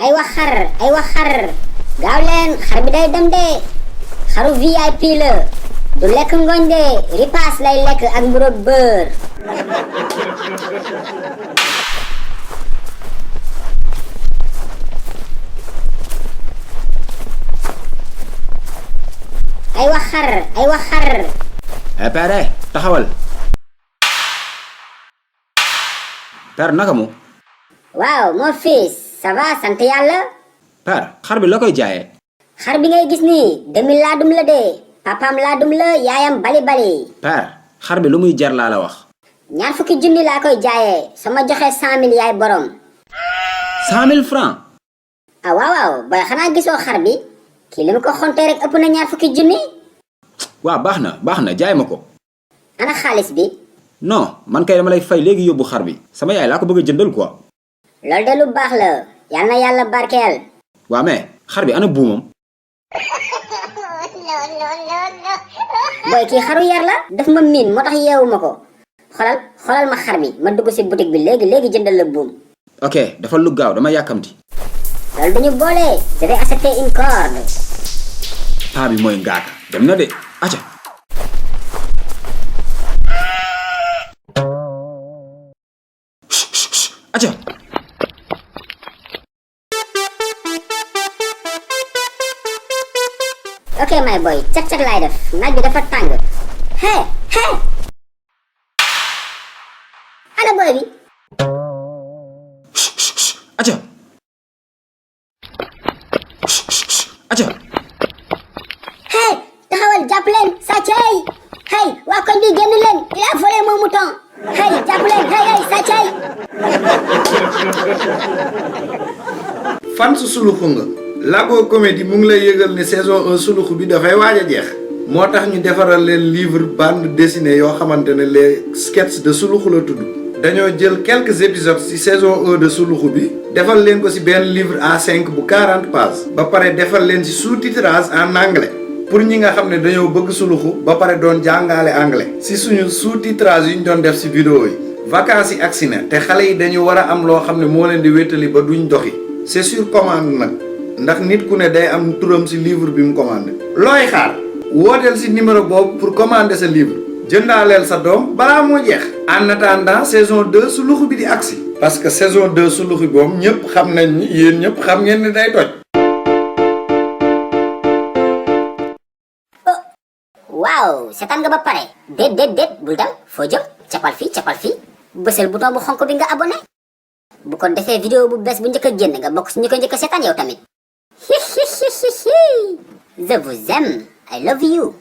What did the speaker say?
ay wax xar gaaw leen xar bi day dem de xaru VIP la du lekk ngooñ de ripaas lay lekk ak mburu beurre ay wax xar père taxawal père naka mu waaw mon fils ça va sant yàlla père xar bi la koy jaayee xar bi ngay gis nii demi laadum la de papaam laadum la yaayam bali père xar bi lu muy jar laa la wax ñaar fukki junni laa koy jaayee sama joxe 100 000 yaay borom 100 000 francs ah waaw boy xanaa gisoo xar bi kii li mu ko xontee rek ëpp na ñaar fukki junni waaw baax na jaay ma ko ana xaalis bi non man kay dama lay fay léegi yóbbu xar bi sama yaay laa ko bëgg a jëndal quoi loolu de lu baax la yal na yàlla barkeel waa mais xar bi ana buumam boy kii xaru yar la daf ma miin moo tax yeewu ma ko xoolal ma xar bi ma dugg si boutique bi léegi jëndal la buum ok dafa lu gaaw dama yàkkamti loolu duñu boole je vais acheter une corde paa bi mooy ngaaka dem na de aca aca ok my boy cak laay def naaj bi dafa tàng hey ana boy bi aca hey taxawal jàpp leen sàccay hey waa koñ bi génn leen il a volé mon mouton hey jàpp leen hey sàccay fan su suluxu nga Lago Comédie mu ngi lay yëgal ne saison 1 suluxu bi dafay waaj a jeex moo tax ñu defaral leen livre bande dessinée yoo xamante ne les sketchs de suluxu la tudd dañoo jël quelques épisodes ci saison 1 de suluxu bi defal leen ko ci benn livre A5 bu 40 pages ba pare defal leen ci sous-titrage en anglais pour ñi nga xam ne dañoo bëgg suluxu ba pare doon jàngaale anglais ci suñu sous-titrage yi ñu doon def ci vidéo yi vacances yi agsi na te xale yi dañu war a am loo xam ne moo leen di wéttali ba duñ doxi c'est sur commande nag ndax nit ku ne day am turam ci livre bi mu commandé looy xaar wooteel ci numéro boobu pour commander sa livre jëndaaleel sa doom balaa moo jeex en attendant saison 2 suluxu bi di agsi parce que saison 2 suluxu bi moom ñëpp xam nañ ni yéen ñëpp xam ngeen ni day toj waaw seetaan nga ba pare déet bul dem foo jëm capal fii bësal bouton bu xonk bi nga abonné bu ko defee vidéo bu bees bu njëkk a génn nga bokk si ñu ko njëkk a seetaan yow tamit je vous aime I love you